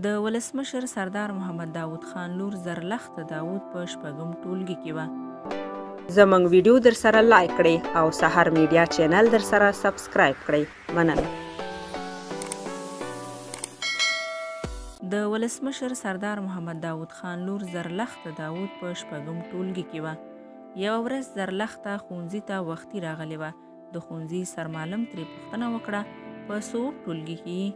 د ولسمشر سردار محمد داود خان لور زرلښته داود په شپږم ټولګي کې وه. زموږ ویډیو درسره لایک کړئ او سحر میډیا چینل درسره سبسکرایب کړئ. مننه. د ولسمشر سردار محمد داود خان لور زرلښته داود په شپږم ټولګي کې وه. یوه ورځ زرلښته ښوونځي ته وختي راغلې وه. د ښوونځي سرمعلم ترې پوښتنه وکړه، په څووم ټولګي کې یې؟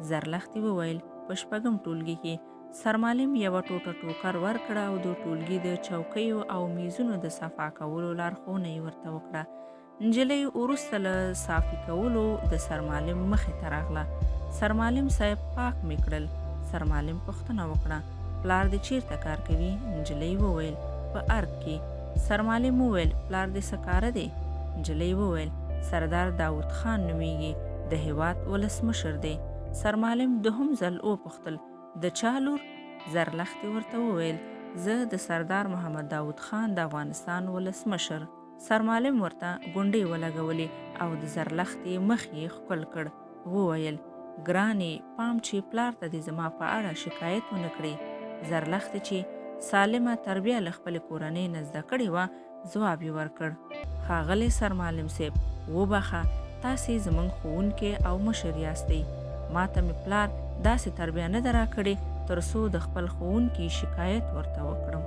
زرلښتې وویل، په شپږم ټولګي کې. سرمعلم یوه ټوټه ټوکر ورکړه او د ټولګي د چوکیو او میزونو د صفا کولو لارښوونه یې ورته وکړه. نجلۍ وروسته له صافي کولو د سرمعلم مخې ته راغله. سرمعلم صاحب، پاک مې کړل. سرمعلم پوښتنه وکړه، پلار دې چیرته کار کوي؟ نجلۍ وویل، په ارګ کې. سرمعلم وویل، پلار دې څه کاره دی؟ نجلۍ وویل، سردار داود خان نومیږي، د هیواد ولسمشر دی. سرمعلم دوهم ځل وپوښتل، د چا لور؟ زرلښتې ورته وویل، زه د سردار محمد داود خان، د افغانستان ولسمشر. سرمعلم ورته ګونډې ولګولې او د زرلښتې مخ یې ښکل کړ. وویل، ګرانې، پام چې پلار ته دې زما په اړه شکایت ونه کړې. زرلښتې چې سالمه تربیه له خپلې کورنۍ نه زده کړې وه، ځواب یې ورکړ، ښاغلی سرمعلم صیب، وبخښه، تاسې زموږ ښوونکی او مشر یاستئ. ماته مې پلار داسې تربیه نه ده راکړې تر څو د خپل ښوونکي شکایت ورته وکړم.